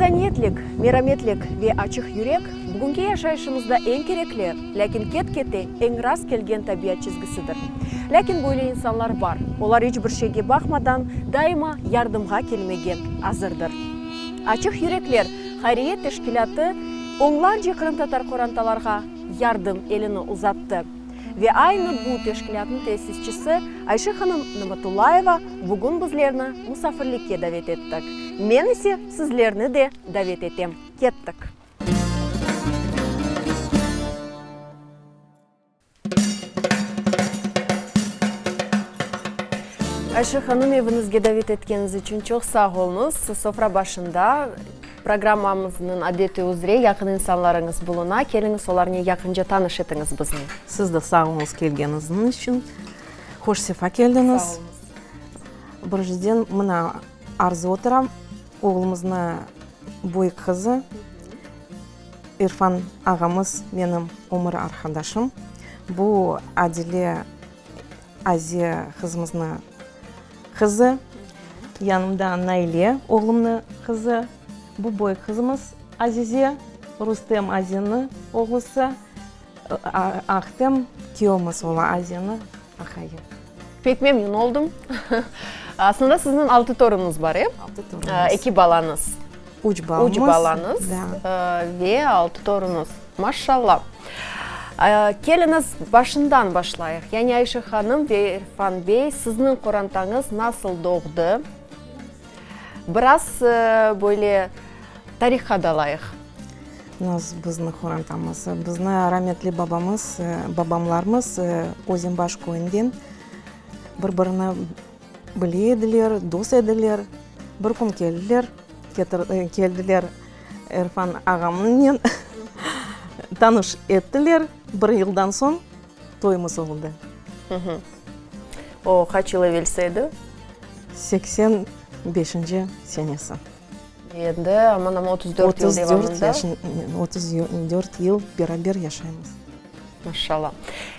İnsaniyetlik, merametlik ve açıq yürek bugünki yaşayışımızda eñ kerekli, lâkin ket-kete eñ rast kelgen tabiat çizgisidir. Lâkin böyle insanlar bar, olar iç bir şeyge baqmadan, daima yardımğa kelmege azırdır. Açıq yürekler hayriye teşkilâtı onlarca qırımtatar qorantalarğa yardım elini uzattı. Ve aynı bu teşkilâtnıñ tesisçisi Ayşe hanım Namatullayeva bugün bizlerni musafirlikke davet ettik. Men ise sizlerni de davet etem. Kettik! Ayşe hanım, eviñizge davet etkeniñiz içün çoq sağ oluñız. Sofra başında programmamıznıñ adeti üzre yaqın insanlarıñız buluna. Keliñiz, olarnen yaqınca tanış etiñiz bizni. Siz de sağ oluñız kelgeniñiz içün. Hoş sefa keldiñiz. Sağ oluñız. Birinciden, mına, Arzu otura, oğlumıznı büyük qızı. İrfan ağamız menim ömür arqadaşım. Bu Adile Aziye qızımıznı qızı. Yanımda Naile oğlumnı qızı. Bu böyük qızımız Azize, Rustem Aziyeni oğlusı. Ahtem kiyevimiz ola, Aziyeni aqayı. Pek memnün oldım. Aslında sizniñ altı torunıñız bar, e? Altı torunımız. Eki balañız. Üç balamız. Üç balañız ve altı torunıñız. Maşşalla. Keliñiz, başından başlayıq. Yani Ayşe hanım ve İrfan bey, sizniñ qorantañız nasıl doğdı? Biraz böyle tarihqa dalayıq. Nasıl bizni qorantamız? Bizni rametli babamız, babamlarımız Özenbaş köyünden bir-birini bile ediler, dost ediler. Bir kün keldiler, keldiler Erfan ağamnen tanış ettiler. Bir yıldan soñ toyumız oldı. O qaç yıl evelsi edi? 85-inci senesi. Endi aman-aman 34 yıl devamında. 34 yıl beraber yaşaymız. Maşşalla.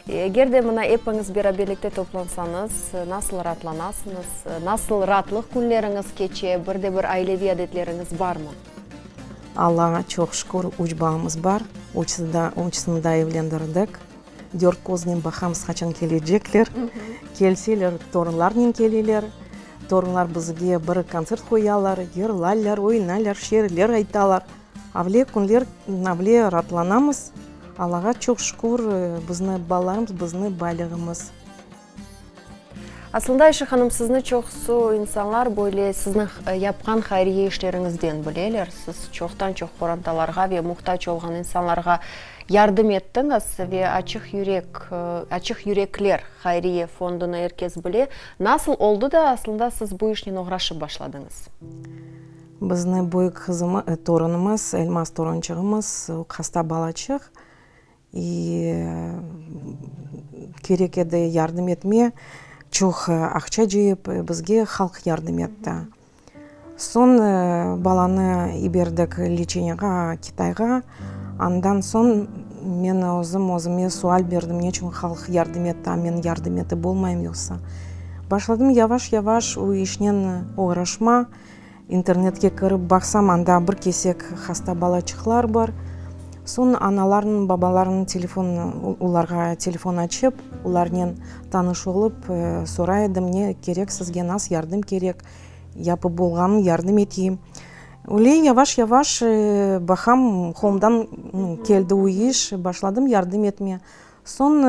Eger de mına epiñiz beraberlikte toplansañız, nasıl raatlanasıñız, nasıl raatlıq künleriñiz keçe, bir de bir aileviy adetleriñiz barmı? Allağa çoq şükür, üç balamız bar, üçüsini da evlendirdik. Dört köznen baqamız, qaçan kelecekler. Kelseler, torunlarnen keleler. Torunlar bizge bir kontsert qoyalar, yırlaylar, oynaylar, şiirler aytalar. Avle künler, avle raatlanamız. Allağa çoq şükür, bizni balalarımız, bizni baylığımız. Aslında, Ayşe hanım, sizni çoqusı insanlar böyle sizniñ yapqan hayriye işleriñizden bileler. Siz çoqtan-çoq qorantalarğa ve muhtac olğan insanlarğa yardım ettiñiz ve Açıq yürek, Açıq yürekler hayriye fondunı er kes bile. Nasıl oldı da, aslında, siz bu işnen oğraşıp başladıñız? Bizni büyük qızımı, torunımız, Elmaz torunçığımız, o hasta balaçıq. İ, kerek edi yardım etme, çoq aqça cıyıp, bizge halq yardım etti. Soñ balanı yiberdik leçeniyağa, Kitayğa. Andan soñ men özüm özüme sual berdim, neçün halq yardım etti, a men yardım etip olmayım yoqsa? Başladım yavaş-yavaş o işnen oğraşma. İnternetke kirip baqsam, anda bir kesek hasta balaçıqlar bar. Soñ analarnıñ, babalarnıñ telefon, olarğa telefon açıp, olarnen tanış olıp, soray edim, ne kerek sizge, nasıl yardım kerek, yapıp olğanım yardım eteyim. Öyle yavaş-yavaş baqam, qolumdan keldi o iş, başladım yardım etme. Soñ,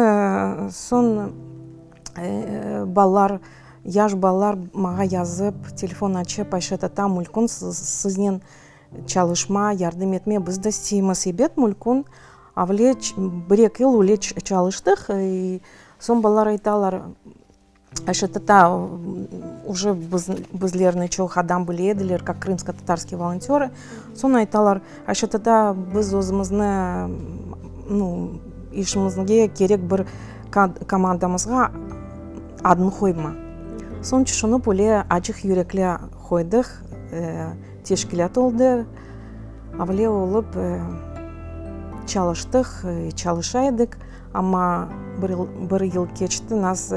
soñ balalar, yaş balalar maña yazıp, telefon açıp, Ayşe tata, mülkün siznen çalışma, yardım etme, biz de isteymiz. Ebet, mülkün, avle bir-eki yıl öyle çalıştıq. Soñ balalar aytalar, Ayşe tata, uje bizlerni çoq adam bile ediler, kak krımsko-tatarskiy volontörı. Soñ aytalar, Ayşe tata, biz özümizni, nu, işimizge kerek bir komandamızğa adını qoyma. Soñ tüşünip, öyle açıq yürekli qoydıq, teşkilât oldı. Avle olıp çalıştıq, çalışa edik. Amma bir yıl keçti, nas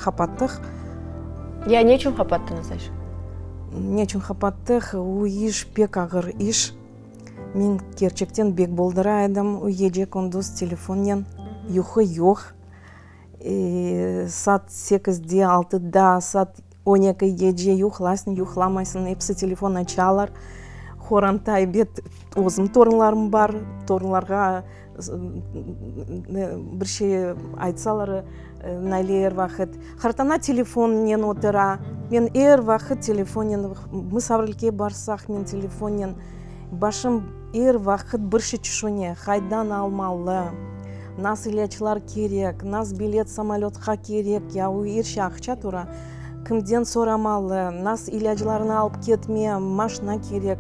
qapattıq. Ya ne içün qapattıñız, Ayşe? Ne içün qapattıq? O iş pek ağır iş. Men kerçekten bek boldıra edim. O gece-kündüz telefonnen, yuqu yoq. Saat sekizde, altıda, saat 12 gece yuqlaysıñ, yuqlamaysıñ, episi telefon açalar. Qoranta, ebet, özüm torunlarım bar, torunlarğa bir şey aytsalar, Nale er vaqıt, qartana telefonnen otura, men er vaqıt telefonnen, musafirlikke barsaq, men telefonnen, başım er vaqıt bir şey tüşüne, qaydan almalı, nasıl ilâclar kerek, nasıl bilet samolötqa kerek, ya o er şey aqça tura, kimden soramalı, nasıl ilâclarnı alıp ketme, maşina kerek,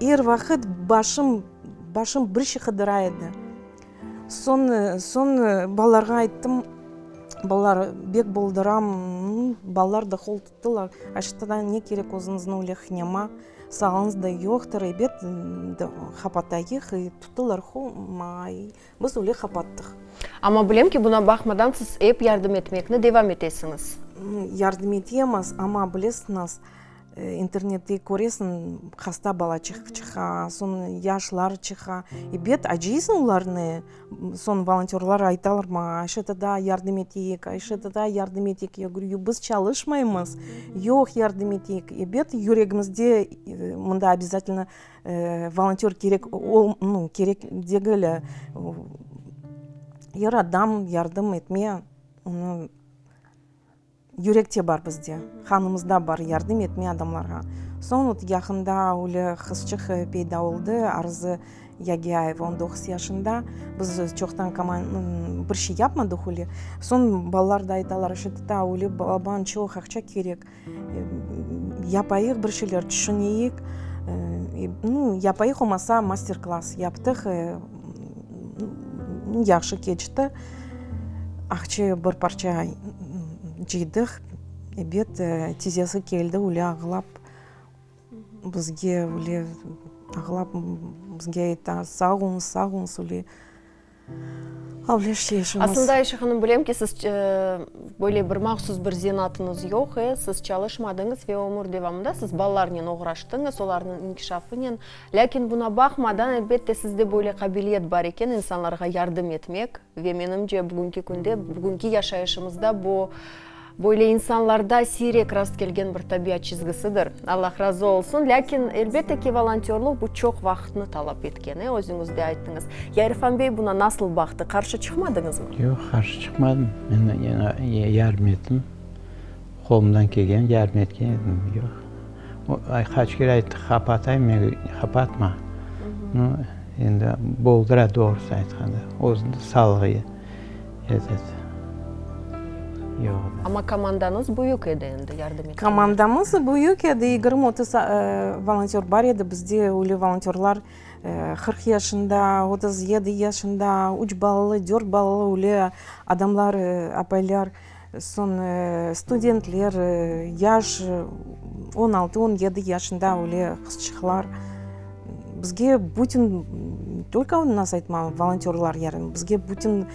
er vaqıt başım, başım bir şey qıdıra edi. Soñ, soñ balalarğa ayttım, balalar, bek boldıram, balalar da qol tuttılar, Ayşe ne kerek özüñizni öyle qıynama, sağlığıñız da yoqtır, ebet, qapatayıq, tuttılar qol, biz öyle qapattıq. Amma bilem ki, buna baqmadan siz ep yardım etmekni devam etesiñiz. Yardım etemiz, amma bilesiñiz, İnternette köresiñ, hasta balaçıq çıqa, soñ yaşlar çıqa. Ebet, acıysıñ olarnı. Soñ volontörlar aytalar maña, Ayşe tata, yardım eteyik, Ayşe tata, yardım eteyik. Ya говорю, biz çalışmaymız, yoq, yardım eteyik. Ebet, yüregimizde mında obязательно volontör kerek, nu, kerek degil. Er adam yardım etme, onı. Yürekte bar bizde, qanımızda bar yardım etme adamlarğa. Soñ vot yaqında öyle qızçıq peyda oldı, Arzı Yagiyayeva, on doquz yaşında. Biz çoqtan bir şey yapmadıq öyle. Soñ balalar da aytalar, Ayşe tata, öyle balaban çoq aqça kerek, yapayıq bir şeyler, tüşüneyik. Nu, yapayıq olmasa master-klass yaptıq, yahşı keçti. Aqça bir parça cıydıq. Ebet, tizesi keldi, öyle ağlap, bizge öyle ağlap bizge ayta, sağ oluñız, sağ oluñız, öyle. Öyle şey işimiz. Aslında, Ayşe hanım, bilem ki, siz böyle bir mahsus bir zenaatıñız yoq, e, siz çalışmadıñız ve ömür devamında siz balalarnen oğraştıñız, olarnıñ inkişafınen. Lâkin buna baqmadan, elbette, sizde böyle qabiliyet bar eken, insanlarğa yardım etmek ve menimce, bugünki künde, bugünki yaşayışımızda bu, böyle insanlarda siyrek rast kelgen bir tabiat çizgisidir. Allah razı olsun. Lâkin, elbette ki, volontörlıq bu çoq vaqıtnı talap etken, e, özüñiz de ayttıñız. Ya İrfan bey buna nasıl baqtı, qarşı çıqmadıñızmı? Yoq, qarşı çıqmadım. Men yardım ettim. Qolumdan kelgen yardım etken edim. Yoq. O qaç kere ayttı, qapatayım, men qapatma. Nu, endi boldıra doğrusı aytqanda. Özüniñ sağlığı etedi. Yoq edi. Amma komandañız büyük edi endi yardım etkenler. Komandamız büyük edi, 20-30 volontör bar edi. Bizde öyle volontörlar 40 yaşında, 37 yaşında, üç balalı, dört balalı öyle adamlar, apaylar. Soñ studentler, yaş, on altı, on yedi yaşında öyle qızçıqlar. Bizge bütün, tolko nasıl aytma, volontörlar yardım, bizge bütün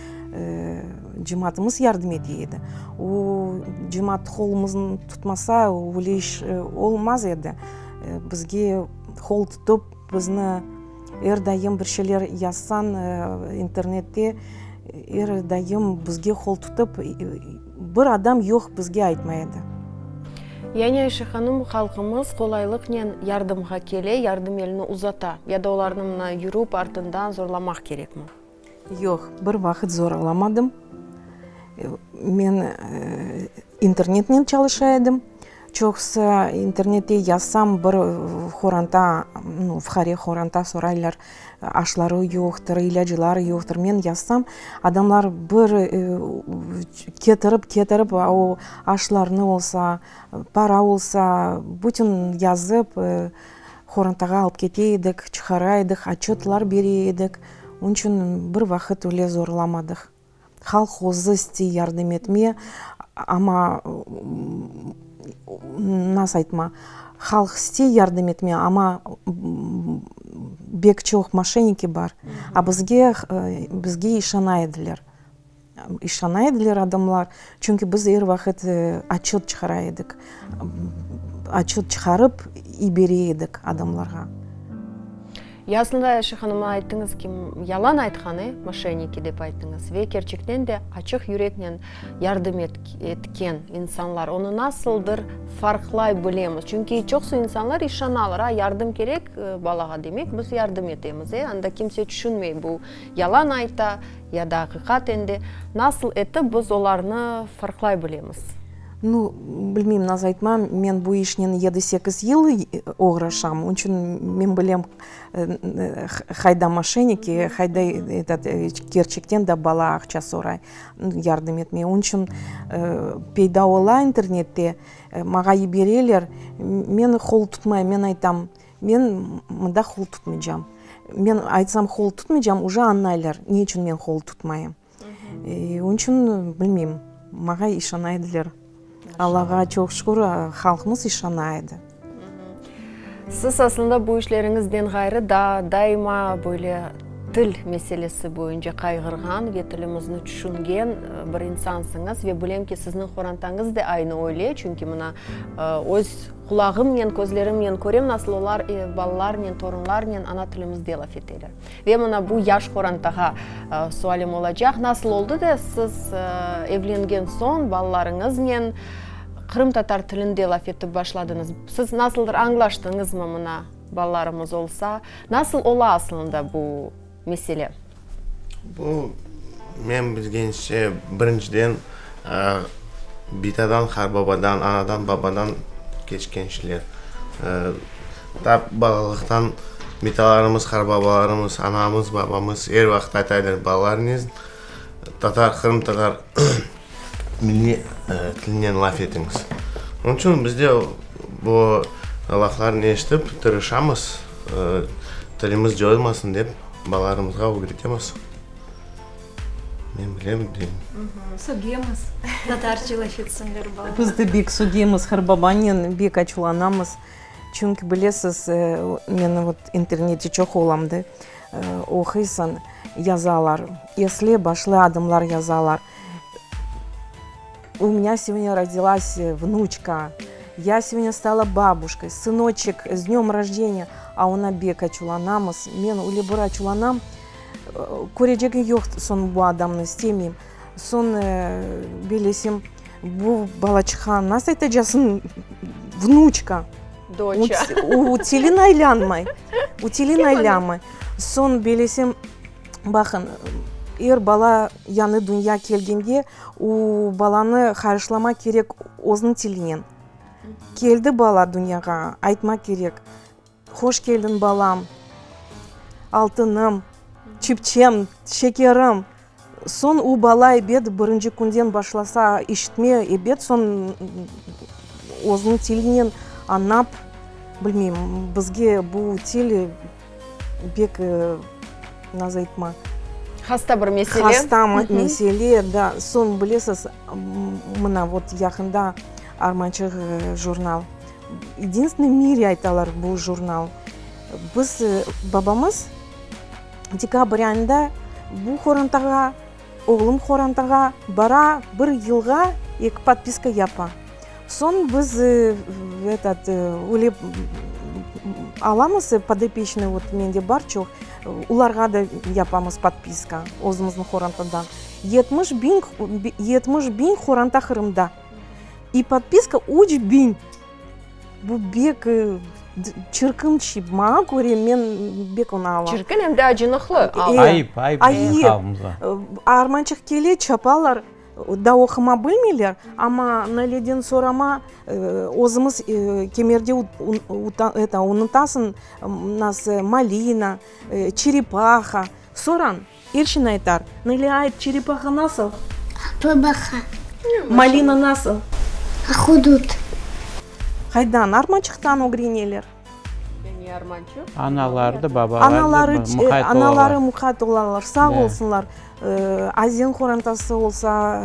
cemaatımız yardım ete edi. O cemaat qolumıznı tutmasa, öyle iş olmaz edi. Bizge qol tutıp, bizni er daim bir şeyler yazsañ internette, Er daim bizge qol tutıp, bir adam yoq bizge aytmay edi. Yani, Ayşe hanım, halqımız qolaylıqnen yardımğa kele, yardım elini uzata, ya da olarnı mına yürüp artından zorlamaq kerekmi? Yoq, bir vaqıt zoralamadım. Men internetnen çalışa edim. Çoqusı internette yazsam, bir qoranta, nu, fuqare qoranta soraylar, aşları yoqtır, ilâcları yoqtır. Men yazsam, adamlar bir ketirip, ketirip o aşlarnı olsa, para olsa, bütün yazıp, qorantağa alıp kete edik, çıqara edik, otçötlar bere edik. Onıñ içün bir vaqıt öyle zorlamadıq. Halq özü istey yardım etme, amma nasıl aytma, halq istey yardım etme, amma bek çoq moşenniki bar. A bizge, bizge işana ediler. İşana ediler adamlar, çünki biz er vaqıt otçöt çıqara edik. Otçöt çıqarıp yibere edik adamlarğa. Ya aslında Ayşe hanım ayttıñız ki, yalan aytqan, e, moşenniki dep ayttıñız ve kerçekten de açıq yüreknen yardım etken insanlar, onı nasıldır farqlay bilemiz. Çünki çoqusı insanlar işanalar, a, yardım kerek balağa, demek biz yardım etemiz, e, anda kimse tüşünmey bu yalan ayta ya da aqiqaten de. Nasıl etip biz olarnı farqlay bilemiz? Nu, bilmeyim, nasıl aytma, men bu işnen yedi-sekiz yıl oğraşam, onıñ içün men bilem, qayda moşenniki, qayda etot, kerçekten de bala aqça soray, yardım etmeye. Onıñ içün peyda ola internette, maña yibereler, men qol tutmayım, men aytam, men mında qol tutmaycam. Men aytsam qol tutmaycam, uje añlaylar, ne içün men qol tutmayım. Onıñ içün, bilmeyim, maña işana ediler. Allağa çoq şükür, halqımız işana edi. Siz aslında bu işleriñizden ğayrı daa daima böyle til meselesi boyunca qayğırğan ve tilimizni tüşüngen bir insansıñız ve bilem ki, sizniñ qorantañız da aynı öyle, çünki mına öz qulağımnen, közlerimnen körem, nasıl olar balalarnen, torunlarnen ana tilimizde laf eteler. Ve mına bu yaş qorantağa sualim olacaq, nasıl oldı da siz evlengen soñ balalarıñıznen qırımtatar tilinde laf etip başladıñız? Siz nasıldır añlaştıñızmı mına balalarımız olsa? Nasıl ola aslında bu mesele? Bu, men bilgenimce, birinciden bitadan, qartbabadan, anadan, babadan keçken şeyler. Ta balalıqtan bitalarımız, qartbabalarımız, anamız, babamız er vaqıt ayta ediler, balalarıñız tatar, qırımtatar milliy tilinen laf etiñiz. Onıñ içün biz de bu laflarnı eşitip tırışamız, tilimiz coyulmasın dep balalarımızğa ögretemiz. Men bilem, deyim. Sögemiz, tatarca laf etsinler balalar. Biz de bek sögemiz, qartbabanen bek açuvlanamız. Çünki bilesiz, men vot internette çoq olam da, oquysıñ, yazalar, esli başlı adamlar yazalar, U menya segodnâ rodilas vnuçka, ya segodnâ stala babuşkay, sınoçek, s dnöm rojdeniya, a ona bek açuvlanamız, men öyle bir açuvlanam, körecegim yoq soñ bu adamnı, istemeyim. Soñ bilesem, bu balaçıqqa nasıl aytacaqsıñ vnuçka? Doça. O tilin aylanmay, o tilin aylanmay. Soñ bilesem, baqıñ, er bala yañı dünya kelgende, o balanı qarşılamaq kerek özüniñ tilinen. Keldi bala dünyağa, aytmaq kerek, Hoş keldiñ, balam, altınım, çipçem, şekerim. Soñ o bala ebet birinci künden başlasa işitme, ebet soñ özüniñ tilinen añlap, bilmeyim, bizge bu til pek, nasıl aytma. Hasta bir mesele. Hasta mesele, da. Soñ bilesiz, mına vot yaqında Armançıq jurnal, yedinstvenıy v mire aytalar bu jurnal. Biz babamız dekabr ayında bu qorantağa, oğlum qorantağa bara, bir yılğa eki podpiska yapa. Soñ biz etot, öyle alamız podopeçnıy, vot mende bar çoq, olarğa da yapamız podpiska özümizniñ qorantadan. 70 biñ, 70 biñ qoranta Qırımda. İ podpiska 3000. Bu bek çirkin şey, maña köre, men bek onı alam. Çirkin em de acınıqlı al. Ayıp, ayıp bizim halqımızğa. Armançıq kele, çapalar, daa oquma bilmeyler, amma Naleden sorama, özümiz kemerde eto, unutasıñ, nasıl malina, çerepaha, sorañ. Er şeyni aytar. Neli ayt, çerepaha nasıl? Qurbaqa. Malina nasıl? Ahudut. Qaydan? Armaçıqtan ögreneler. Ne arman çoq. Anaları da, babaları da Anaları, muqayt olalar. anaları muqayt olalar, sağ Da. olsunlar. Azen qorantası olsa,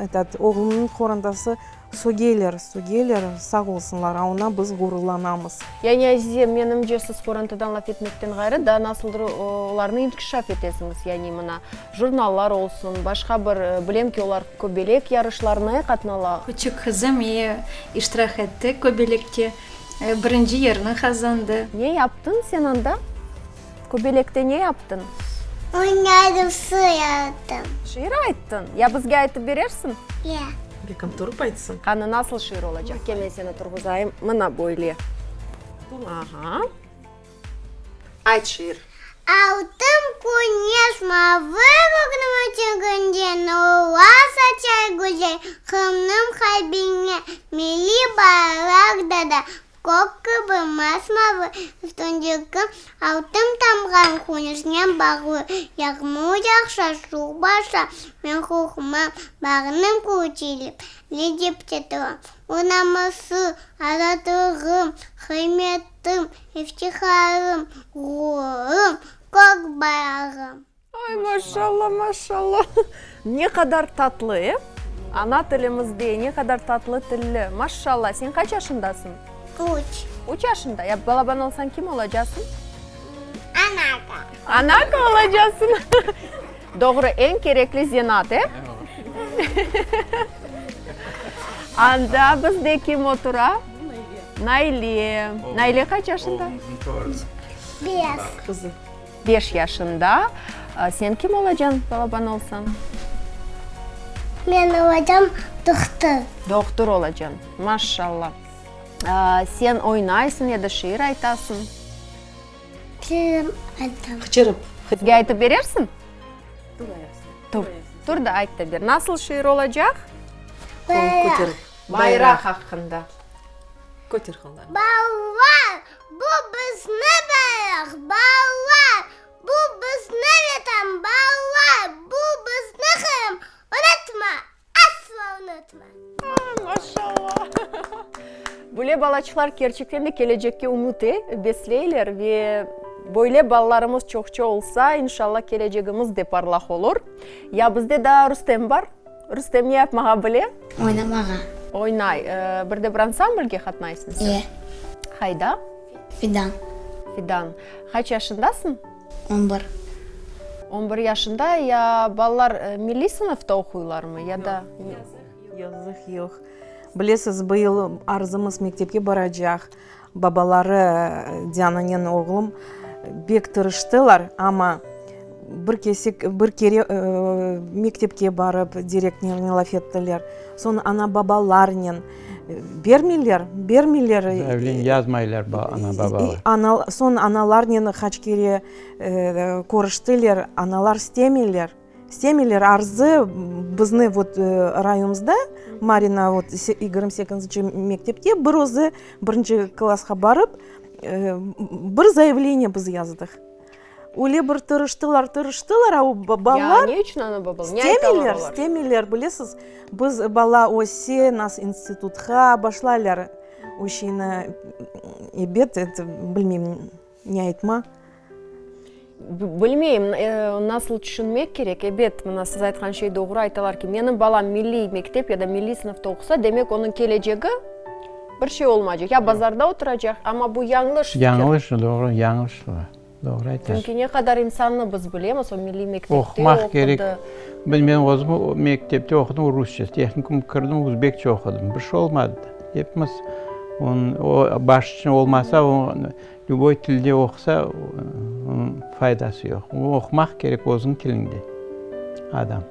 etot, oğlumnıñ qorantası sögeyler, sögeyler, sağ olsunlar, a ona biz ğururlanamız. Yani, Azize, menimce, siz qorantadan laf etmekten ğayrı, daa nasıldır olarnı inkişaf etesiñiz, yani mına, jurnallar olsun, başqa bir, bilem ki, olar köbelek yarışlarına qatınala. Küçük qızım iştirak etti köbelekte, birinci yerni qazandı. Ne yaptıñ sen anda? Köbelekte ne yaptıñ? Oynadım, şiir ayttım. Şiir ayttıñ? Ya bizge aytıp berersiñ? Ya. Bekim turıp aytsın. Qani, nasıl şiir olacaq? Kel, men seni turğuzayım. Mına böyle. Aha. Ayt şiir. Altın küneş mavı kökniñ öteginde Nurlar saçar güzel Qırımnıñ qalbine. Milliy bayraq da da Kök kibi mas-mavı, üstündeki altın tamğan küneşnen bağlı. Yağmur yağsa, suv bassa, men qorqmam, bağnım küçelip, ledep ketirem. O namusı, azatlığım, qıymetim, iftiharım, ğururım, kök bayrağım. Ay, maşalla, maşalla! Ne qadar tatlı, e? Ana tilimizde ne qadar tatlı tilli. Maşalla! Sen qaç yaşındasıñ? Üç. Üç yaşında? Ya balaban olsañ kim olacasıñ? Anaka. Anaka olacasıñ? Doğru, eñ kerekli zenaat, e? Anda bizde kim otura? Nayle. Nayle qaç yaşında? Oğlumıznıñ torunı. Beş. Qızı. Beş yaşında. Sen kim olacañ, balaban olsañ? Men olacam dohtur. Dohtur olacañ. Maşşalla. Sen oynaysıñ ya da şiir aytasıñ? Şiir aytam. Qıçırıp. Bizge aytıp berersiñ? Tur. Tur da ayt da ber. Nasıl şiir olacaq? Bayraq. Bayraq aqqında. Köter qollarını. Balalar, bu bizni bayraq, balalar, bu bizni Vetan, balalar, bu bizni Qırım, unutma, asla unutma! Maşallah! Böyle balaçıqlar kerçekten de kelecekke ümüt besleyler ve böyle balalarımız çoqça olsa, inşallah kelecegimiz de parlaq olur. Ya bizde daa Rustem bar. Rustem ne yapmağa bile? Oynamağa. Oynay. Bir de bir ansamblge qatnaysıñ sen? E. Qayda? Fidan. Fidan. Qaç yaşındasıñ? On bir. On bir yaşında. Ya balalar milliy sınıfta oquylarmı ya da? Yoq. Yazıq, yoq. Bilesiz, bıyıl Arzımız mektepke baracaq. Babaları Diananen oğlum bek tırıştılar, amma bir kesek, bir kere mektepke barıp direktornen laf ettiler, soñ ana-babalarnen bermeyler, bermeyler. Zaявleniye yazmaylar ana-babalar. Soñ analarnen qaç kere körüştiler, analar istemeyler. İstemeyler, arzı bizni vot rayonımızda, Marina vot 28-nci mektepke bir özü birinci klassqa barıp, bir zayavleniye biz yazdıq. Öyle bir tırıştılar, tırıştılar, a o balalar Ya ne içün ana-babalar? Ne aytalar istemeyler, olar? istemeyler, bilesiz, biz bala öse, nas institutqa başlaylar o şeyni, ebet, bilmeyim, Ne aytma? Bilmeyim, nasıl tüşünmek kerek. Ebet, mına siz aytqan şey doğru, aytalar ki, menim balam milliy mektep ya da milliy sınıfta oqusa, demek onıñ kelecegi bir şey olmaycaq, ya bazarda oturacaq, amma bu yañlış fikir. Yañlış, doğru, yañlış, doğru aytasız. Çünki ne qadar insannı biz bilemiz, o milliy mektepte Oqumaq kerek. oqudı. Men özüm mektepte oqudım rusça, tehnikum kirdim, özbekçe oqudım, bir şey olmadı. Epimiz, o baş içün olmasa, o Lüboy tilde oqusa, onıñ faydası yoq. O oqumaq kerek özüniñ tilinde adam.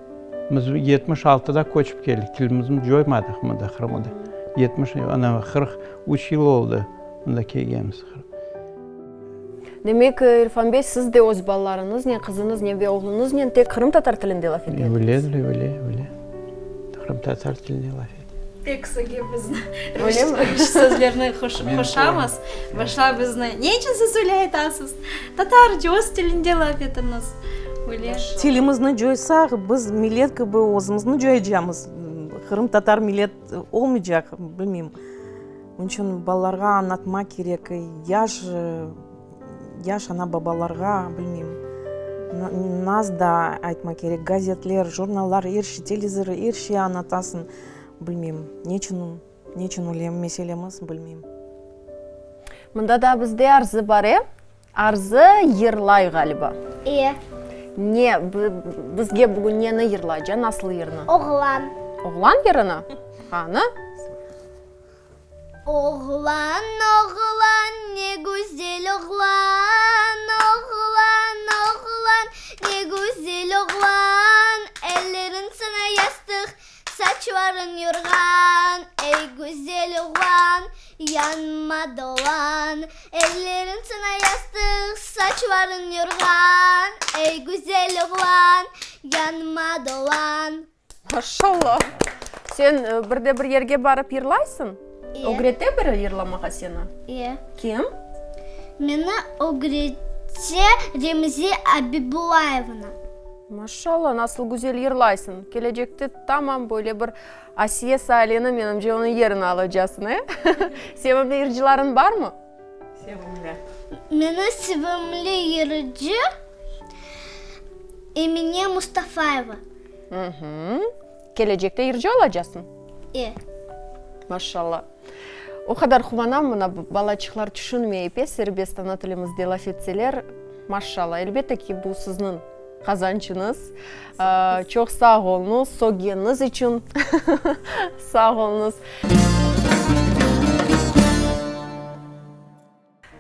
Biz 76-da köçip keldik, tilimizni coymadıq mında Qırımda. 70, ana, 43 yıl oldı mında kelgenimiz. Demek, İrfan bey, siz de öz balalarıñıznen, qızıñıznen ve oğluñıznen tek qırımtatar tilinde laf etediñiz? Öyle, öyle, öyle. Qırımtatar tilinde laf etemiz. Pek söge bizni. Rus sözlerini qoşamız. Başla bizni, Ne içün siz öyle aytasız? Tatarca, öz tilinde laf etiñiz. Öyle. Tilimizni coysaq, biz millet kibi özümizni coyacamız. Qırımtatar millet olmaycaq, bilmeyim. Onıñ içün balalarğa añlatmaq kerek, yaş, yaş ana-babalarğa, bilmeyim, naz da aytmaq kerek, gazetler, jurnallar, er şey, televizor, er şey añlatasıñ, bilmeyim, neçün, neçün öyle meselemiz, bilmeyim. Mında da bizde Arzı bar, e? Arzı yırlay ğaliba. E. Ne, bizge bugün neni yırlayca, nasıl yırnı? Oğlan. Oğlan yırını? Qanı? Oğlan, oğlan, ne güzel oğlan, Oğlan, oğlan, ne güzel oğlan, Ellerin sana yastıq, saçların yorğan, Ey güzel oğlan, yanıma dolan. Ellerin sana yastıq, saçların yorğan, Ey güzel oğlan, yanıma dolan. Maşallah! Sen bir de bir yerge barıp yırlaysıñ? E. Ögrete biri yırlamağa seni? E. Kim? Meni ögrete Remzi Abibulayevna. Maşallah, nasıl güzel yırlaysıñ! Kelecekte tamam böyle bir Asiye Saleni, menimce, onıñ yerini alacasıñ, e? Sevimli yırcılarıñ barmı? Sevimli. Meni sevimli yırcı Emine Mustafayeva. Hı-hı. Kelecekte yırcı olacasıñ? E. Maşallah. O qadar quvanam, mına balaçıqlar tüşünmeyip, e, serbest ana tilimizde laf etseler, maşallah. Elbette ki, bu sizniñ qazançıñız. Çoq sağ oluñız, söggeniñiz içün sağ oluñız.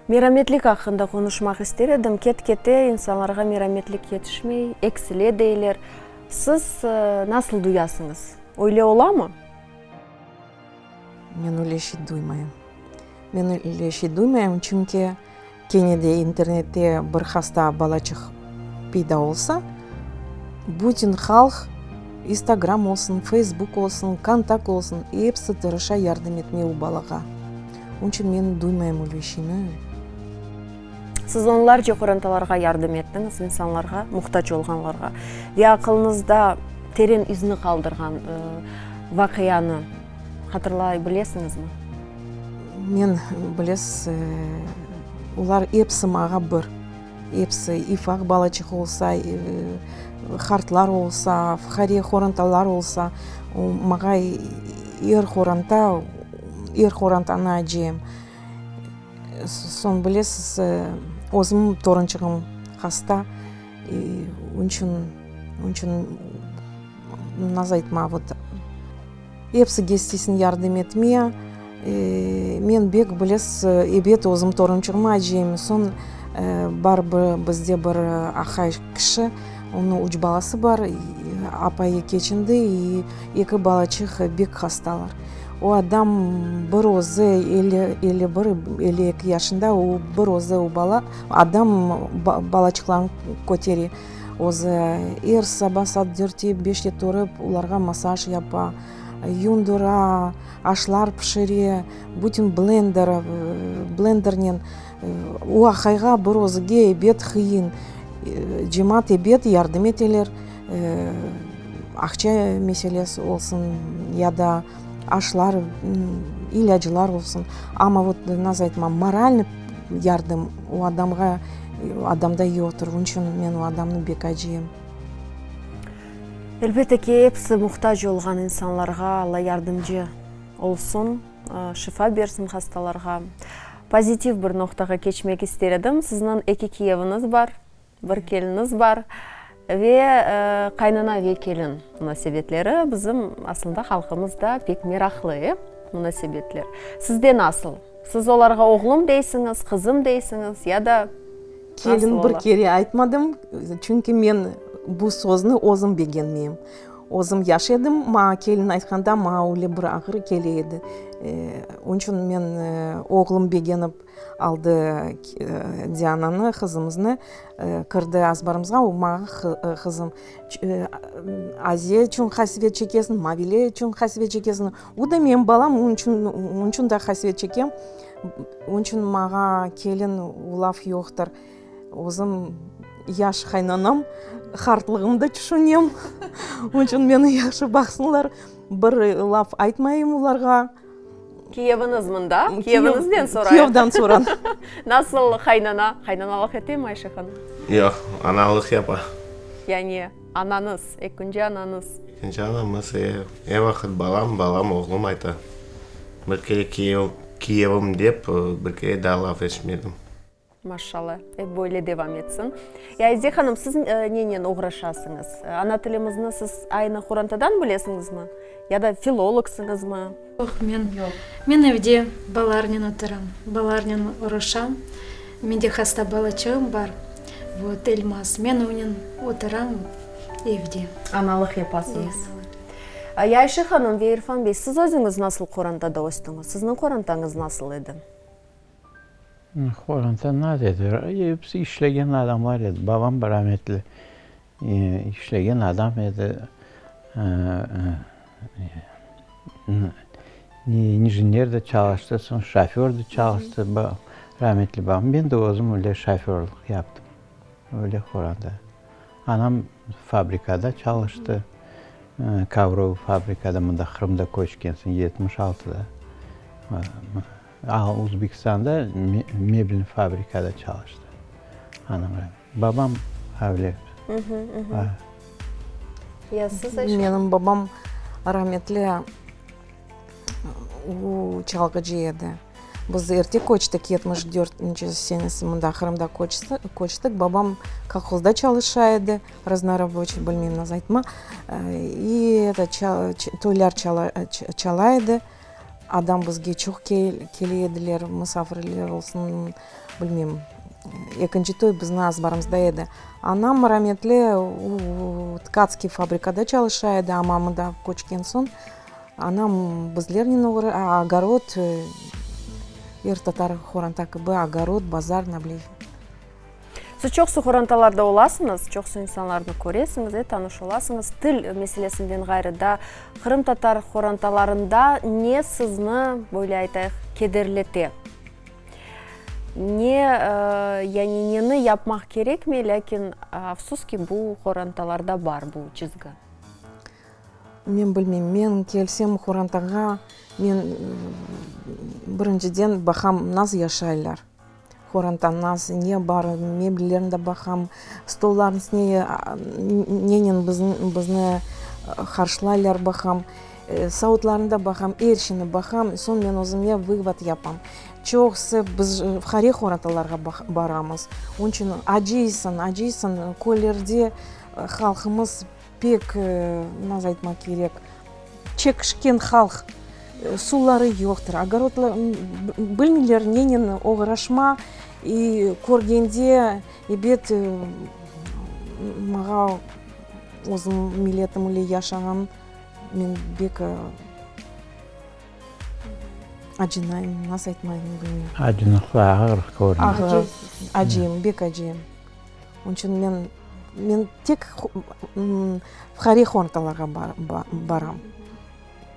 Merametlik aqqında qonuşmaq ister edim. Ket-kete insanlarğa merametlik yetişmey, eksile deyler. Siz nasıl duyasıñız? Öyle olamı? Men öyle şey duymayım. Men öyle şey duymayım, çünki kene de internette bir hasta balaçıq peyda olsa, bütün halq, İnstagram olsun, Feysbuk olsun, Kontakt olsun, episi tırışa yardım etmege o balağa. Onıñ içün men duymayım öyle şeyni. Siz onlarca qorantalarğa yardım ettiñiz, insanlarğa, muhtac olğanlarğa. Ve aqılıñızda teren izni qaldırğan vaqianı hatırlay bilesiñizmi? Men, bilesiz, olar episi maña bir. Episi, ifaq balaçıq olsa, qartlar olsa, fuqare qorantalar olsa, maña er qoranta, er qorantanı acıyım. Soñ, bilesiz, özüm torunçığım hasta, onıñ içün, onıñ içün nasıl aytma, vot, Epsige isteysiñ yardım etmeye. Men bek, bilesiz, ebet, özüm torunçığıma acıyım. Soñ bar bir bizde bir aqay kişi, onıñ üç balası bar, apayı keçindi, i eki balaçıq bek hastalar. O adam bir özü, 51, 52 yaşında, o bir özü o bala, adam balaçıqlarını kötere. Özü er saba saat dörtte, beşte turıp, olarğa massaj yapa, yundura, aşlar pişire, bütün blender, blendernen. O aqayğa bir özüge ebet qıyın. Cemaat ebet yardım eteler, aqça meselesi olsun ya da aşlar, ilâclar olsun. Amma vot, nasıl aytma, moralnıy yardım o adamğa, adamda yoqtır. Onıñ içün men o adamnı bek acıyım. Elbette ki, episi muhtac olğan insanlarğa Alla yardımcı olsun, şifa bersin hastalarğa. Pozitiv bir noqtağa keçmek ister edim. Sizniñ eki kiyeviñiz bar. Bir keliniz bar ve qaynana ve kelin munasebetleri bizim aslında halqımızda pek meraqlı, e, munasebetler. Sizde nasıl? Siz olarğa oğlum deysiñiz, qızım deysiñiz ya da nasıl Kelin bir ola? kere aytmadım, çünki men bu sözni özüm begenmeyim. Özüm yaş edim, maña kelin aytqanda maña öyle bir ağır kele edi. Onıñ içün men oğlum begenip Aldı Diananı, qızımıznı, kirdi azbarımızğa, o maña qızım, Aziye içün qasevet çekesiñ, Mavile içün qasevet çekesiñ, o da menim balam, onıñ içün, onıñ içün de qasevet çekem, onıñ içün maña kelin o laf yoqtır. Özüm yaş qaynanam, qartlığımda tüşünem, onıñ içün meni yahşı baqsınlar, bir laf aytmayım olarğa. Kiyeviñiz mında, kiyeviñizden sorayıq. Kiyevden sorañ. Nasıl qaynana? Qaynanalıq etemi Ayşe hanım? Yoq, analıq yapa. Yani anañız, ekinci anañız. Ekinci anamız, e, er vaqıt balam, balam, oğlum ayta. Bir kere kiyev, kiyevim dep, bir kere daa laf eşitmedim. Maşşalla, ep böyle devam etsin. Ya Ayze hanım, siz nenen oğraşasıñız? Ana tilimizni siz aynı qorantadan bilesiñizmi? Ya da filologsıñızmı? Yoq, men, men evde balalarnen oturam, balalarnen oğraşam. Mende hasta balaçığım bar, vot, Elmaz, men onen oturam evde. Analıq yapasıñız. Ya Ayşe hanım ve İrfan bey, siz özüñiz nasıl qorantada östüñiz? Sizniñ qorantañız nasıl edi? Qoranta naz edi, episi işlegen adamlar edi. Babam rametli işlegen adam edi, injener de çalıştı, soñ şoför de çalıştı, rametli babam. Men de özüm öyle şoförlıq yaptım, öyle qoranta. Anam fabrikada çalıştı, Kovrovo fabrikada, mında Qırımda köçken soñ 76-da. A, Uzbekistanda mebel fabrikada çalıştı anam. Babam öyle. Ya siz, Ayşe? Menim babam rahmetli, o çalğıcı edi. Biz erte köçtik, 74-nci senesi mında Qırımda köçtik. Babam kolhozda çalışa edi, raznoroboçiy, bilmeyim nasıl aytma, i eto, toylar çala edi. Adam bizge çoq kele ediler, musafirler olsun, bilmeyim. Ekinci toy bizni azbarımızda edi. Anam rametli o tkatskiy fabrikada çalışa edi, amma mında köçken soñ anam bizlernen ogorod, er tatar qoranta kibi ogorod, bazar, nabliy. Siz çoqsu qorantalarda olasıñız, çoqsu insanlarnı köresiñiz, e, tanış olasıñız. Til meselesinden ğayrı da qırımtatar qorantalarında ne sizni, böyle aytayıq, kederlete? Ne, yani neni yapmaq kerekmey, lâkin, afsus ki, bu qorantalarda bar bu çizgi? Men bilmeyim, men kelsem qorantağa, men birinciden baqam, nasıl yaşaylar. Qoranta nasıl, ne bar, mebellerini de baqam, stollarnıñ üstüne nenen bizni qarşılaylar baqam, savutlarını da baqam, er şeyni baqam, soñ men özüme vıvod yapam. Çoqusı biz fuqare qorantalarğa baramız, onıñ içün acıysıñ, acıysıñ, köylerde halqımız Pek, nasıl aytmaq kerek, çekişken halq, suvları yoqtır, ogorodlar, bilmeyler nenen oğraşma, i körgende, ebet, maña özüm milletim ile yaşağan, men bek acınayım, nasıl aytmayım, bilmeyim. Acınıqlı, ağır körüne. Ağır, acıyım, bek acıyım. Onıñ içün men, men tek fuqare qorantalarğa baram.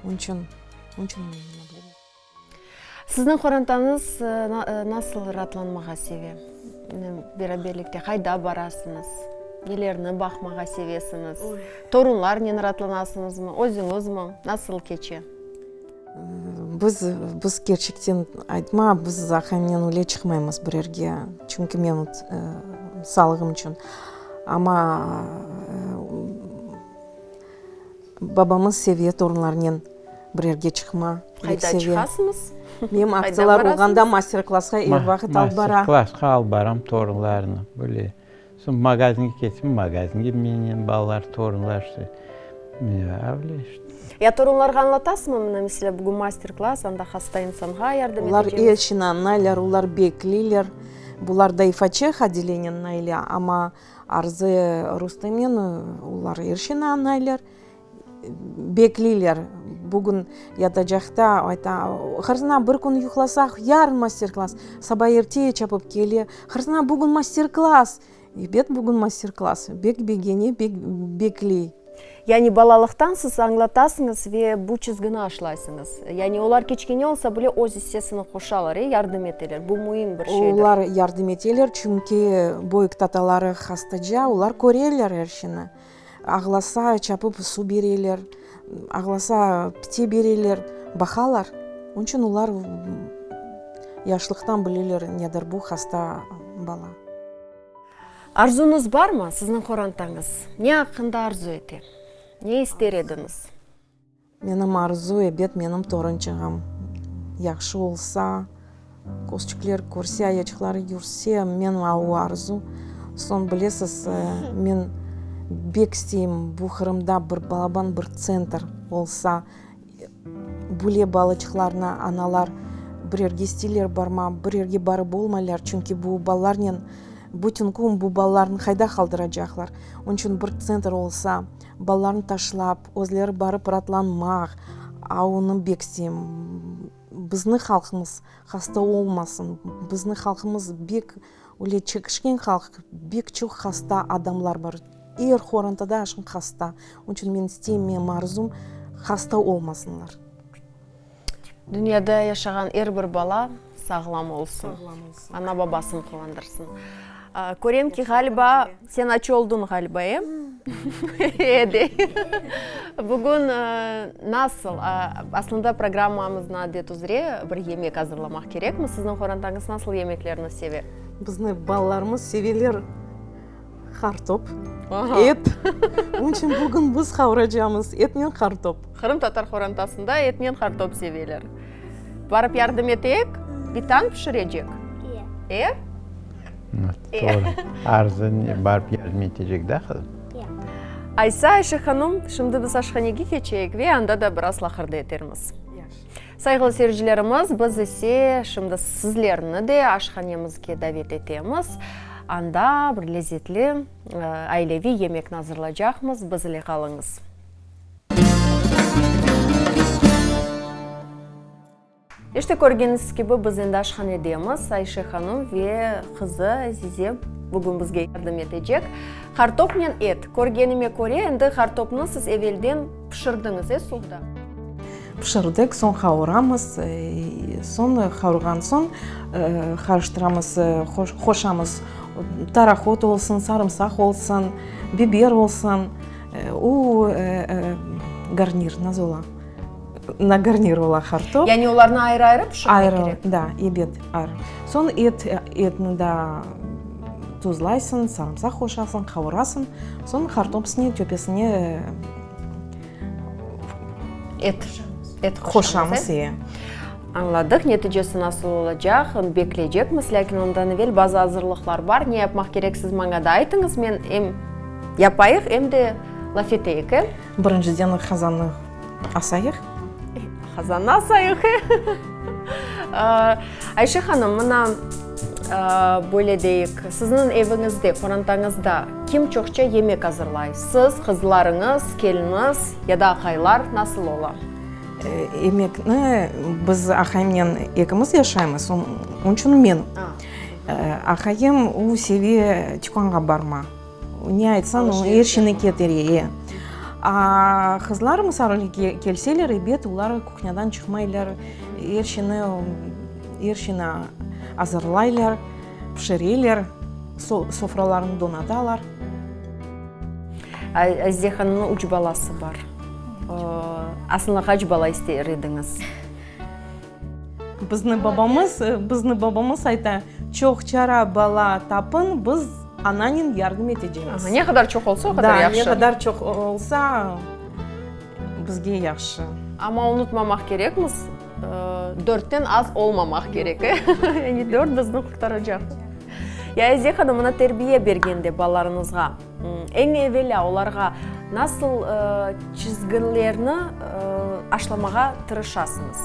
Onıñ içün, onıñ içün Sizniñ qorantañız nasıl raatlanmağa seve? Beraberlikte qayda barasıñız? Nelerni baqmağa sevesiñiz? Torunlarnen raatlanasıñızmı, özüñizmi? Nasıl keçe? Biz, biz kerçekten aytma, biz aqayımnen öyle çıqmaymız bir yerge, çünki men sağlığım içün. Amma babamız seve torunlarnen bir yerge çıqma, pek Qayda seve. çıqasıñız? Menim Qayda aktsiyalar olğanda barasıñız? master-klassqa er vaqıt alıp bara. Master-klassqa alıp baram torunlarnı, böyle. Soñ magazinge ketsem, magazinge menen balalar, torunlar işte. Öyle işte. Ya torunlarğa añlatasızmı, mına, meselâ, bugün master-klass, anda hasta insanğa yardım Olar etecemiz? er şeyni añlaylar, olar bekleyler. Bular da İFÇ odeleniyen Nailâ, amma Arzı Rustemnen olar er şeyni añlaylar. Bekleyler, bugün yatacaqta ayta, Hırsına, bir kün yuqlasaq, yarın master-klass. Saba erte çapıp kele, Hırsına, bugün master-klass. Ebet, bugün master-klass. Bek begene, bek bekley. Yani balalıqtan siz añlatasıñız ve bu çizgini aşlaysıñız. Yani olar kiçkene olsa bile öz issesini qoşalar, e, yardım eteler. Bu müim bir şeydir. Olar yardım eteler, çünki böyük tataları hastaca, olar köreler er şeyni. Ağlasa, çapıp suv bereler, ağlasa, pite bereler, baqalar. Onıñ içün olar yaşlıqtan bileler nedir bu hasta bala. Arzuñız barmı, sizniñ qorantañız ne aqqında arzu ete? Ne ister ediñiz? Menim arzu, ebet, menim torunçığım yahşı olsa, közçükler körse, ayaçıqları yürse, men o arzu. Soñ, bilesiz, men bek isteyim, bu Qırımda bir balaban bir tsentr olsa, böyle balaçıqlarnı analar bir yerge isteyler barma, bir yerge barıp olmaylar, çünki bu balalarnen bütün kün bu balalarnı qayda qaldıracaqlar? Onıñ içün bir tsentr olsa, Balalarını taşlap, özleri barıp raatlanmaq, a onı bek isteyim. Bizni halqımız hasta olmasın, bizni halqımız bek öyle çekişken halq, bek çoq hasta adamlar bar. Er qorantada aşın hasta. Onıñ içün men isteyim, menim arzum, hasta olmasınlar. Dünyada yaşağan er bir bala sağlam olsun, ana-babasın quvandırsın. Körem ki, ğaliba, sen aç oldıñ, ğaliba, e? E, dey. Bugün nasıl, aslında programmamıznıñ adet üzre bir yemek azırlamaq kerekmiz. Sizniñ qorantañız nasıl yemeklerni seve? Bizni balalarımız seveler. Qartop, et. Onıñ içün bugün biz qavuracamız etnen qartop. Qırımtatar qorantasında etnen qartop seveler. Barıp yardım eteyik, bitan pişirecek. E? Doğru. Arzı barıp yardım etecek, da, qızım? Aysa, Ayşe hanım, şimdi biz aşhanege keçeyik ve anda da biraz laqırdı etermiz. Sayğılı seyircilerimiz, biz ise şimdi sizlerni de aşhanemizge davet etemiz. Anda bir lezetli aileviy yemekni azırlacaqmız. Biz ile qalıñız. İşte, körgeniñiz kibi, biz endi aşhanedemiz. Ayşe hanım ve qızı Azize bugün bizge yardım etecek. Qartopnen et. Körgenime köre, endi qartopnı siz evelden pişirdiñiz, e, suvda? Pişirdik, soñ qavuramız, soñ qavurğan soñ qarıştıramız, qoşamız tarahot olsun, sarımsaq olsun, biber olsun, o garnir nasıl ola? Na garnir ola qartop. Yani olarnı ayrı-ayrı pişirmek Ayrı, kerek? da, ebet, ayrı. Soñ et, etni da tuzlaysıñ, sarımsaq qoşasıñ, qavurasıñ, soñ qartop üstüne, töpesine Et, et qoşamız, e. Añladıq, neticesi nasıl olacaq, bekleycekmiz, lâkin ondan evel bazı azırlıqlar bar, ne yapmaq kerek siz maña da aytıñız, men em yapayıq, em de laf eteyik, e? Birinciden qazannı asayıq. Qazannı asayıq, e? Ayşe hanım, mına, böyle deyik, sizniñ eviñizde, qorantañızda kim çoqça yemek azırlay? Siz, qızlarıñız, keliniñiz ya da aqaylar nasıl ola? Yemekni biz aqayımnen ekimiz yaşaymız, onıñ içün men. Aqayım o seve tükânğa barma. Ne aytsañ, o er şeyni ketire. E. A qızlar misal kelseler, ebet, olar kuhnâdan çıqmaylar, er şeyni, er şeyni azırlaylar, pişireler, sofralarnı donatalar. Azize hanımnıñ üç balası bar. Aslında qaç bala ister ediñiz? Bizni babamız, bizni babamız ayta, çoqçara bala tapıñ, biz ananen yardım etecemiz. Ne qadar çoq olsa, o qadar yahşı. Ne qadar çoq olsa, bizge yahşı. Amma unutmamaq kerekmiz, dörtten az olmamaq kerek, e? Yani dört bizni qurtaracaq. Ya Azize hanım, mına terbiye bergende balalarıñızğa, Eñ evelâ olarğa nasıl çizgilerni aşlamağa tırışasıñız?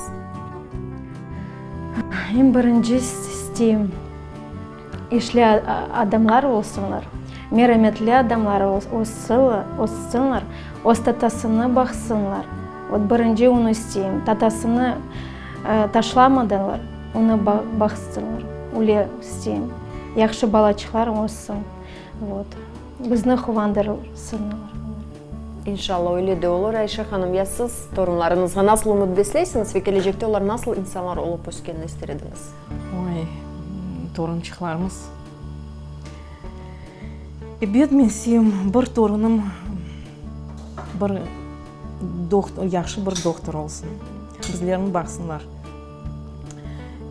Eñ birinci isteyim, işli adamlar olsunlar, merametli adamlar olsunlar, öz tatasını baqsınlar. Vot birinci onı isteyim, tatasını taşlamadanlar, onı baqsınlar, öyle isteyim. Yahşı balaçıqlar olsun. Vot. Bizni quvandırsınlar. İnşallah, öyle de olur. Ayşe hanım, ya siz torunlarıñızğa nasıl ümüt besleysiñiz ve kelecekte olar nasıl insanlar olıp öskenini ister ediñiz? Oy, torunçıqlarımız. Ebet, men isteyim, bir torunım bir dohtor, yahşı bir dohtor olsun. Bizlerni baqsınlar.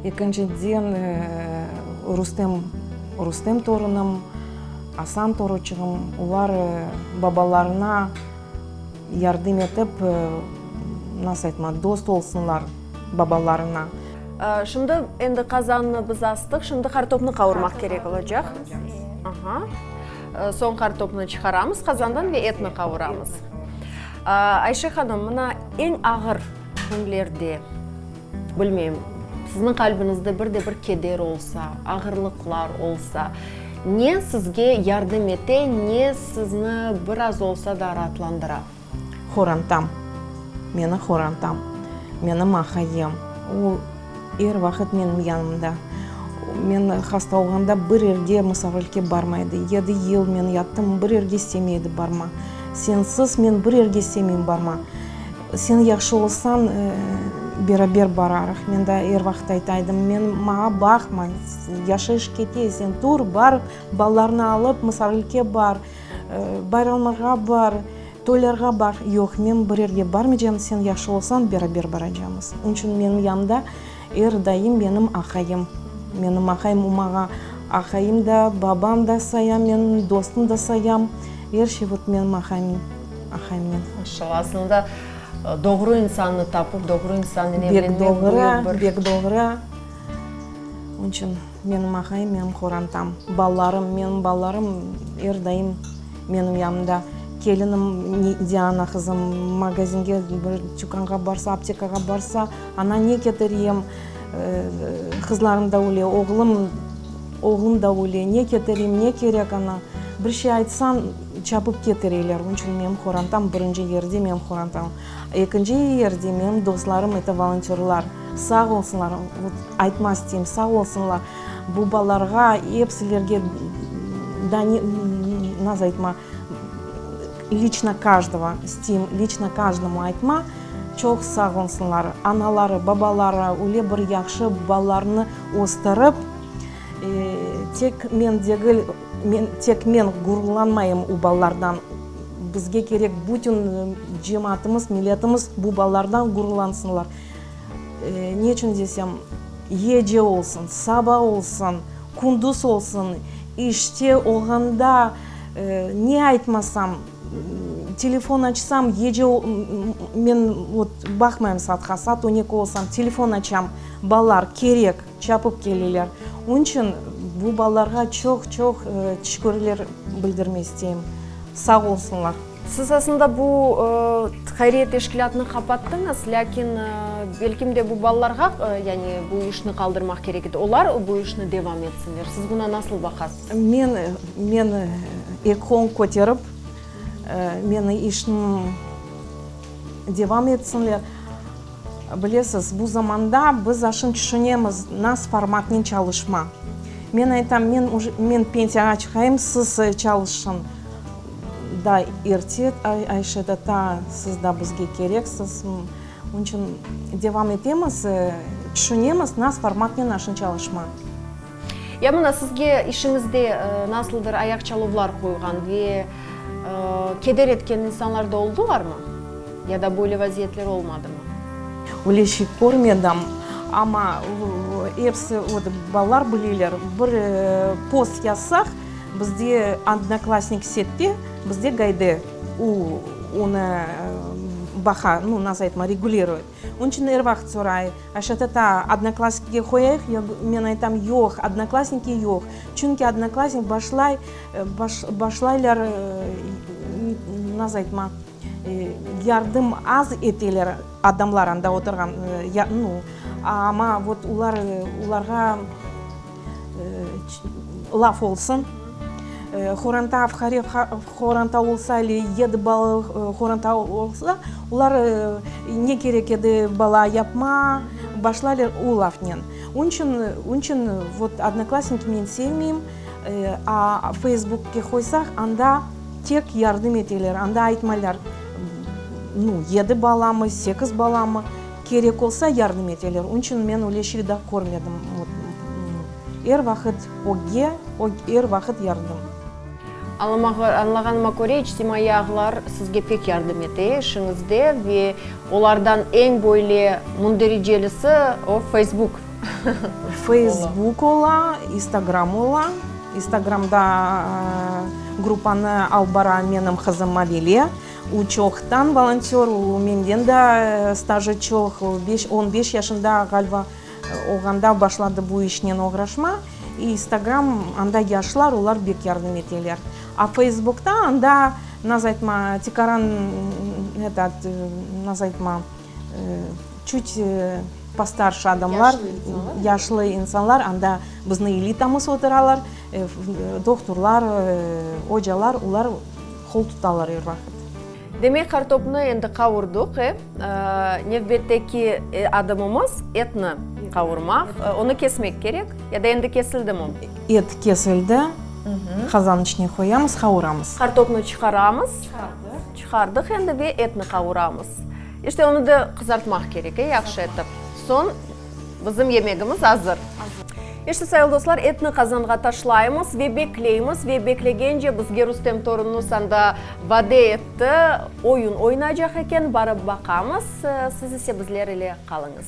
Ekinciden, Rustem, Rustem torunım, Asan toruçığım, olar babalarına yardım etip, nasıl aytma, dost olsunlar babalarına. Şimdi endi qazannı biz astıq, şimdi qartopnı qavurmaq kerek olacaq. Aha. Soñ qartopnı çıqaramız qazandan ve etni qavuramız. Ayşe hanım, mına eñ ağır künlerde, bilmeyim, sizniñ qalbiñizde bir de bir keder olsa, ağırlıqlar olsa, ne sizge yardım ete, ne sizni biraz olsa da raatlandıra? Horantam, meni horantam, menim ahayım. O, er vaqıt menim yanımda. Men hasta olğanda bir yerge musafirlikke barmay edi. Yedi yıl men yattım, bir yerge istemey edi barma. Sensiz men bir yerge istemeyim barma. Sen yahşı olsañ, beraber bararıq. Men daa er vaqıt ayta edim, men, maña baqma, yaşayış kete, sen tur, bar, balalarnı alıp musafirlikke bar. Bayramlarğa bar, toylarğa bar. Yoq, men bir yerge barmaycam, sen yahşı olsañ, beraber baracamız. Onıñ içün menim yanımda er daim menim aqayım. Menim aqayım, o maña aqayım da, babam da sayam men, dostum da sayam. Er şey vot menim aqayım, aqayımnen. Maşallah, aslında doğru insannı tapıp, doğru insannen evlenmek büyük bir. Bek doğru, Onıñ içün. Menim aqayım, menim qorantam, balalarım, menim balalarım er daim menim yanımda. Kelinim Diana qızım magazinge, bir tükânğa barsa, aptekağa barsa, ana ne ketireyim, qızlarım da öyle, oğlum, oğlum da öyle, ne ketireyim, ne kerek ana, bir şey aytsañ, çapıp ketireyler. Onıñ içün menim qorantam birinci yerde menim qorantam. Ekinci yerde menim dostlarım, eto volontörlar. Sağ olsunlar, aytma isteyim, sağ olsunlar bu balalarğa, epsilerge da nasıl aytma, liçno každogo isteyim, liçno každomu aytma, çoq sağ olsunlar, anaları, babaları öyle bir yahşı balalarını östürip, tek men degil, men, tek men gururlanmayım o balalardan, bizge kerek bütün cemaatımız, milletimiz bu balalardan gururlansınlar. Ne içün desem, gece olsun, saba olsun, kündüz olsun, işte olğanda ne aytmasam, telefon açsam, gece men vot baqmayım saatqa, saat on eki olsam, telefon açam, balalar kerek, çapıp keleler. Onıñ içün bu balalarğa çoq-çoq teşekkürler bildirmek isteyim. Sağ olsunlar. Siz aslında bu hayriye teşkilâtını qapattıñız, lâkin belkim de bu balalarğa, yani bu işni qaldırmaq kerek edi, olar bu işni devam etsinler. Siz buna nasıl baqasız? Men, men eki qolum köterip, meni işim devam etsinler. Bilesiz, bu zamanda biz aşın tüşünemiz, nas formatnen çalışma. Men aytam, men uje, men pensiyağa çıqayım, siz çalışın. Da erte, Ayşe tata, siz da bizge kereksiz. Onıñ içün devam etemiz, tüşünemiz, nas formatnen aşın çalışma. Ya mına sizge işiñizde nasıldır ayaq çaluvlar qoyğan ve keder etken insanlar da oldılarmı? Ya da böyle vaziyetler olmadımı? Öyle şey körmedim, amma episi, vot, balalar bileler, bir post yazsaq, bizde Odnoklassniki sette, bizde Gayde, o, onı baqa, nu, nasıl aytma, reguliruet. Onıñ içün er vaqıt soray, Ayşe tata, Odnoklassnikige qoyayıq? Men aytam, yoq, Odnoklassniki yoq. Çünki Odnoklassnik başlay, başlaylar, nasıl aytma, yardım az eteler adamlar anda oturğan, nu, amma vot olar, olarğa laf olsun, qoranta fuqare qoranta olsa ile yedi balalı qoranta olsa, olar ne kerek edi bala yapma, başlaylar o lafnen. Onıñ içün, onıñ içün vot Odnoklassniki men sevmeyim, a Feysbukke qoysaq, anda tek yardım eteler, anda aytmaylar, nu, yedi balamı, sekiz balamı, Kerek olsa yardım eteler. Onıñ içün men öyle şey daa körmedim. Er vaqıt ögge, er vaqıt yardım. Añlağanıma köre, içtimaiy ağlar sizge pek yardım ete işiñizde ve olardan eñ böyle mundericelisi o Feysbuk. Feysbuk ola, İnstagram ola. İnstagramda gruppanı alıp bara menim qızım Mavile. O çoqtan volontör, o menden de stajı çoq, o beş, on beş yaşında ğaliba olğanda başladı bu işnen oğraşma. İnstagram, anda yaşlar, olar bek yardım eteler. A Feysbukta anda, naz aytma, tikaran, etat, naz aytma, çut postarşe adamlar, yaşlı insanlar, anda bizni elitamız oturalar, dohturlar, ocalar, olar qol tutalar er vaqıt. Demek, qartopnı endi qavurdıq, e? Nevbetteki adımımız, etni qavurmaq. Onı kesmek kerek, ya da endi kesildimi? Et kesildi, qazannıñ içine qoyamız, qavuramız. Qartopnı çıqaramız. Çıqardıq endi ve etni qavuramız. İşte, onı da qızartmaq kerek, e, yahşı etip. Soñ bizim yemegimiz azır. İşte, sayılı dostlar, etni qazanğa taşlaymız ve bekleymiz. Ve beklegence bizge Rustem torunımız anda vade etti, oyun oynaycaq eken, barıp baqamız. Siz ise bizler ile qalıñız.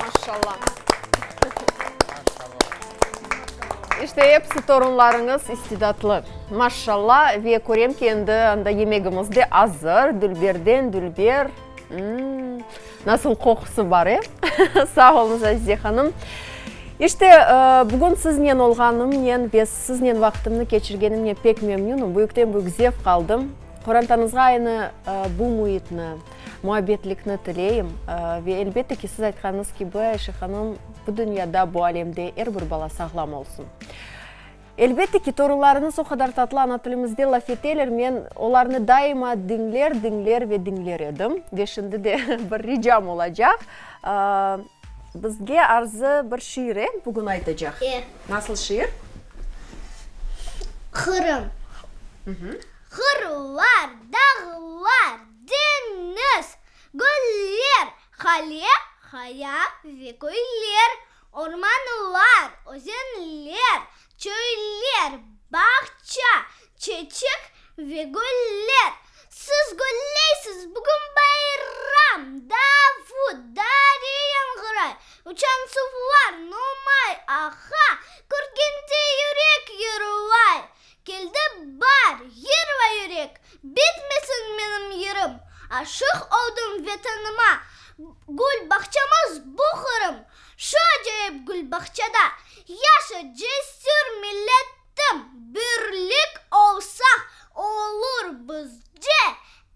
Maşallah. İşte episi torunlarıñız istidatlı. Maşallah, ve körem ki, endi anda yemegimiz de azır, dülberden dülber. Nasıl qoqusı bar, e? Sağ oluñız, Azize hanım. İşte, bugün siznen olğanımnen ve siznen vaqtımnı keçirgenimnen pek memnünim, büyükten-büyük zevq aldım. Qorantañızğa aynı bu müitni, muabbetlikni tileyim. Ve elbette ki, siz aytqanıñız kibi, Ayşe hanım, bu dünyada, bu alemde er bir bala sağlam olsun. Elbette ki, torunlarıñız o qadar tatlı ana tilimizde laf eteler, men olarnı daima diñler, diñler ve diñler edim. Ve şimdi de bir ricam olacaq, bizge Arzı bir şiir, e, bugün aytacaq. E. Nasıl şiir? Qırım. Qırlar, dağlar, deñiz, göller, qale, qaya ve köyler, Ormanlar, özenler, çöller, bağça, çeçek ve güller. Siz gülleysiz, bugün bayram, Davut, dare yañğıray, Uçan suvlar nomay ağa, Körgende yürek yırlay. Keldi baar, yırla yürek, Bitmesin menim yırım. Aşıq oldım Vetanıma, Gül bağçamız bu Qırım. Şu acayip gül bağçada yaşa cesür milletim, Birlik olsaq olur bizce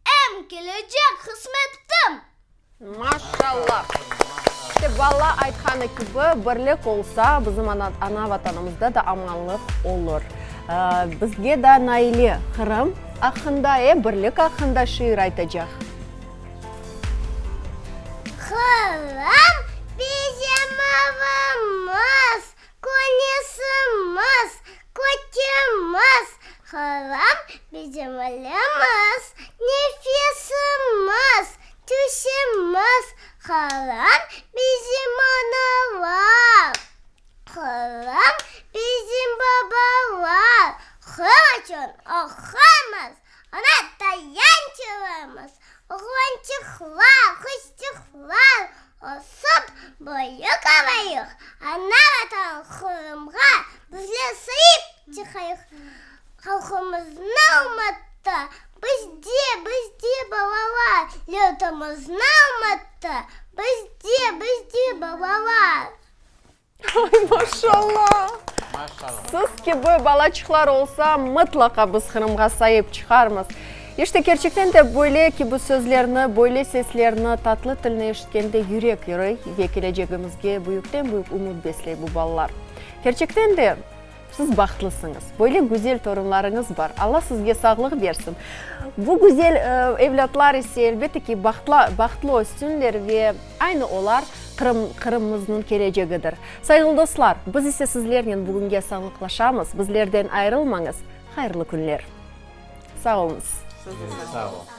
em kelecek qısmetim. Maşallah! İşte bala aytqanı kibi, birlik olsa, bizim ana Vatanımızda da amanlıq olur. Bizge da Naile Qırım aqqında, e, birlik aqqında şiir aytacaq. Qırım bizim evimiz, küneşimiz, kökimiz. Qırım bizim elimiz, nefesimiz, tüşimiz. Qırım bizim analar, Qırım bizim babalar. Qırım içün oquymız, Ona tayanç olamız, Oğlançıqlar, qızçıqlar ösip büyük olayıq, Ana-Vatan Qırımğa bizler saip çıqayıq. Halqımıznı unuttı, biz de, biz de balalar, Yurtumıznı unuttı, biz de, biz de balalar. Ay, maşallah! Siz kibi balaçıqlar olsa, mıtlaqa biz Qırımğa saip çıqarmız. İşte, kerçekten de böyle kibi sözlerni, böyle seslerni, tatlı tilni eşitkende yürek irıy ve kelecegimizge büyükten-büyük ümüt besley bu balalar. Kerçekten de, siz bahtlısıñız. Böyle güzel torunlarıñız bar. Alla sizge sağlıq bersin. Bu güzel evlâtlar ise, elbette ki, bahtlı össünler ve aynı olar Qırım, Qırımımıznıñ kelecegidir. Sayğılı dostlar, biz ise sizlernen bugünge sağlıqlaşamız. Bizlerden ayırılmañız. Hayırlı künler. Sağ oluñız. Sağ ol.